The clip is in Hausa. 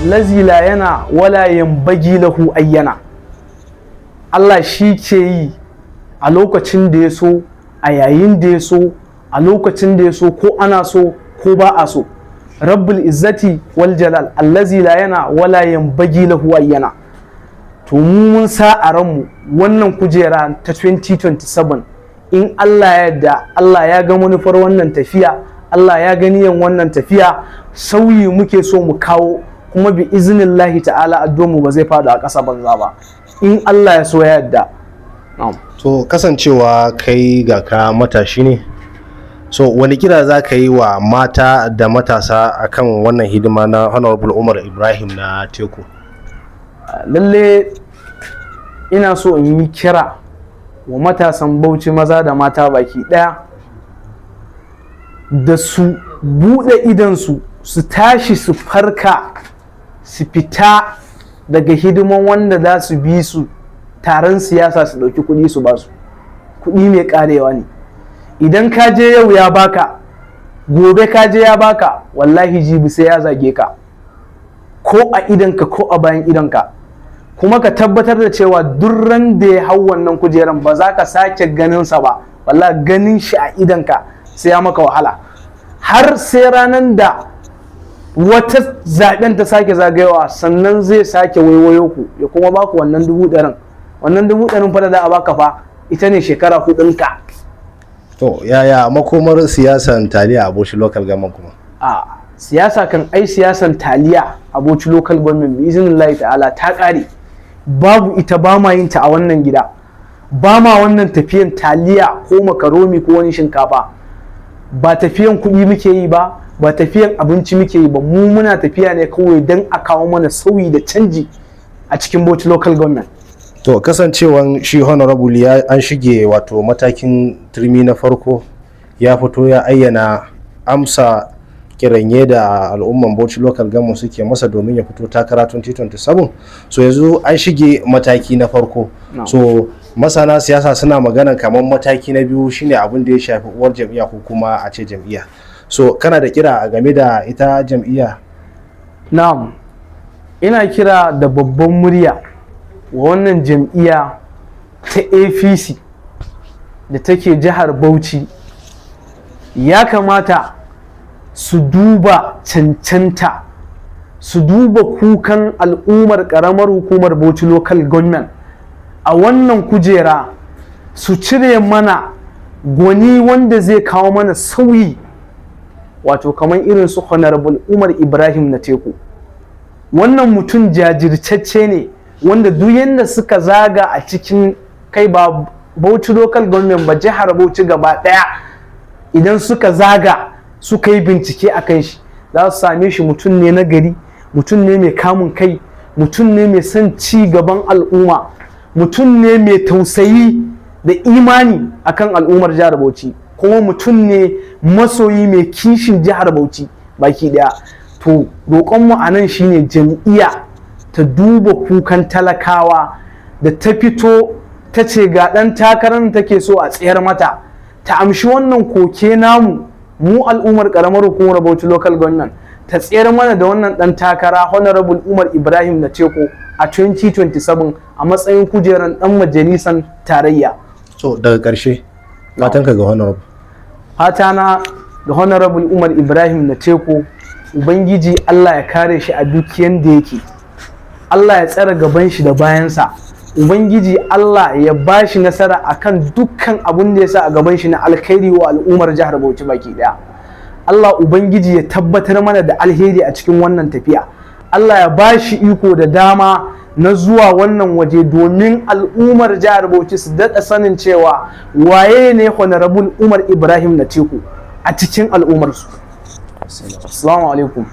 Lazi la yana wala yanbaghi lahu ayyana. Allah shi ke yi a lokacin da ya so, a yayin da ya so, a lokacin da ya so, ko ana so ko ba a so. Rabbul izzati wal jalal, allazi la yana wala yanbaghi lahu ayyana. To mu mun sa a ranmu wannan kujera ta 2027, in Allah ya yarda, Allah ya ga manufar wannan tafiya, Allah ya ga niyan wannan tafiya, sauyi muke so mu kawo. Kuma bi iznillahi ta'ala, addu'ar mu ba zai faɗi a ƙasa banza ba, in Allah ya so ya yarda. Na'am. So kasancewa kai ga ka matashi ne, so wani kira za ka yi wa mata da matasa akan wannan hidima na Honorable Umar Ibrahim na Teku? Lalle ina so in yi kira wa matasan Bauchi, maza da mata baki ɗaya, da su buɗe idansu, su tashi, su farka, su fita daga hidiman wanda za su bi su taron siyasa, su ɗauki kuɗi su ba su. Kuɗi mai ƙarewa ne. Idan ka je yau ya baka, gobe ka je ya baka, wallahi jibi sai ya zage ka, ko a idanka ko a bayan idanka. Kuma ka tabbatar da cewa duk ran da ya hau wannan kujeran, ba za ka sake ganinsa ba. Wallahi ganin shi a idanka sai ya maka wahala, har sai ranar da wata zaben ta sake zagayowa, sannan zai sake waiwayo ku ya kuma baku wannan 100,000. Wannan 100,000 fa da za a baka fa, ita ne shekara hudunka. To yaya makomar siyasan taliya a Bauchi Local Government kuma? A siyasa kan, ai siyasan taliya a Bauchi Local Government, bi iznillahi ta'ala, ta kare, babu ita. Ba ma yin ta a wannan gida, ba ma wannan tafiyan taliya ko makaroni ko wani shinkafa. Ba tafiyan kuɗi muke yi ba, ba tafiyan abinci muke yi ba. Mu muna tafiya ne kawai don a kawo mana sauyi da canji a cikin Bauchi Local Government. To kasancewan shi Honorable ya an shige wato matakin turmi na farko, ya fito ya ayyana amsa kiranye da al'umman Bauchi Local Government suke masa domin ya fito takara 2027. So yanzu an shige mataki na farko. No. So masana siyasa suna magana kamar mataki na biyu shine abin da ya shafi uwar jam'iyya, ko kuma a ce jam'iyya. So kana da kira game da ita jam'iyya? Na'am, ina kira da babban murya wa wannan jam'iyya ta APC da take jihar Bauchi, ya kamata su duba cancanta, su duba kukan al'ummar ƙaramar hukumar Bauchi Local Government a wannan kujera, su cire mana gwani wanda zai kawo mana sauyi, wato kamar irin su Honorable Umar Ibrahim na Teku. Wannan mutum jajirtacce ne, wanda duk yanda suka zaga a cikin kai, ba Bauchi Local Government ba, jihar Bauchi gaba daya, idan suka zaga suka yi bincike a kan shi, za su same shi mutum ne na gari, mutum ne mai kamun kai, mutum ne mai son ci gaban al'umma, mutum ne mai tausayi da imani akan al'ummar jihar Bauchi, kuma mutum ne masoyi mai kishin jihar Bauchi baki daya. To roƙonmu a nan shine jam'iyya ta duba kukan talakawa da ta fito ta ce ga ɗan takarar da take so a tsayar mata, ta amshi wannan koke namu, mu al'ummar ƙaramar hukumar Bauchi Local Government, ta tsayar mana da wannan ɗan takara, Honorable Umar Ibrahim na Teko, a 2027 a matsayin kujerar ɗan majalisan tarayya. So daga ƙarshe, fatanka ga Honorable? Fatana ga Honorable Umar Ibrahim na Teko, Ubangiji Allah ya kare shi a duk yanda yake, Allah ya tsare gaban shi da bayansa, Ubangiji Allah ya ba shi nasara akan dukkan abun da ya sa a gaban shi na alkhairi wa al'ummar jihar Bauchi baki daya. Allah Ubangiji ya tabbatar mana da alheri a cikin wannan tafiya. Allah ya ba shi iko da dama na zuwa wannan waje domin al'ummar jihar Bauchi su daɗa sanin cewa waye ne Honorable Umar Ibrahim na Teku a cikin al'ummarsu. Assalamu alaikum.